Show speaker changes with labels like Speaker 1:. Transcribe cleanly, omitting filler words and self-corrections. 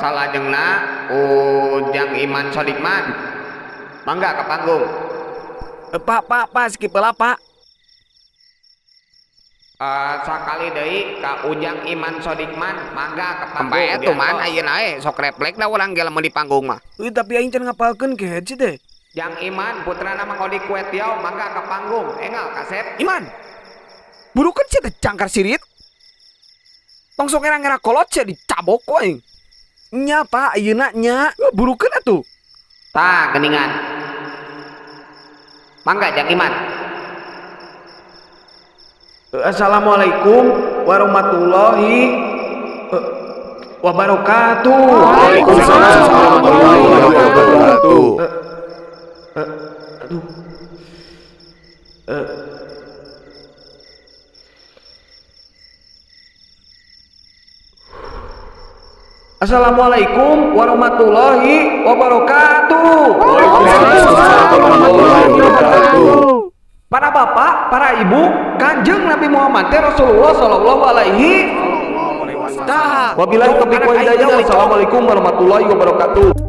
Speaker 1: Salajengna Ujang Iman Sodikman, mangga ke panggung.
Speaker 2: Pak, Pak, Pak, skip heula, Pak.
Speaker 1: Sakali deui ka Ujang Iman Sodikman, mangga ke panggung.
Speaker 3: Bae tuh man
Speaker 1: Diantos.
Speaker 3: Ayeuna we sok refleks da urang ge lamun di panggung mah.
Speaker 2: Euy, tapi aing can ngapalkeun kehed sih teh.
Speaker 1: Jang Iman putrana Mang Odi Kuetiau, mangga ke panggung. Engal kasep.
Speaker 2: Iman. Burukeun sia teh, cangkar sirit. Tong sok ngera-ngera kolot sia, dicabok ku aing. Nya, Pak, ayeuna nya. Burukeun atuh.
Speaker 1: Tah geningan. Mangga, Jang Iman.
Speaker 2: Assalamualaikum warahmatullahi wabarakatuh.
Speaker 4: Waalaikumsalam warahmatullahi wabarakatuh.
Speaker 2: Aduh. Assalamualaikum warahmatullahi wabarakatuh.
Speaker 4: Waalaikumsalam warahmatullahi wabarakatuh.
Speaker 2: Para bapak, para ibu, Kanjeng Nabi Muhammad teh Rasulullah sallallahu alaihi. Tah,
Speaker 4: Wabillahi taufiq wal hidayah. Wassalamualaikum warahmatullahi wabarakatuh.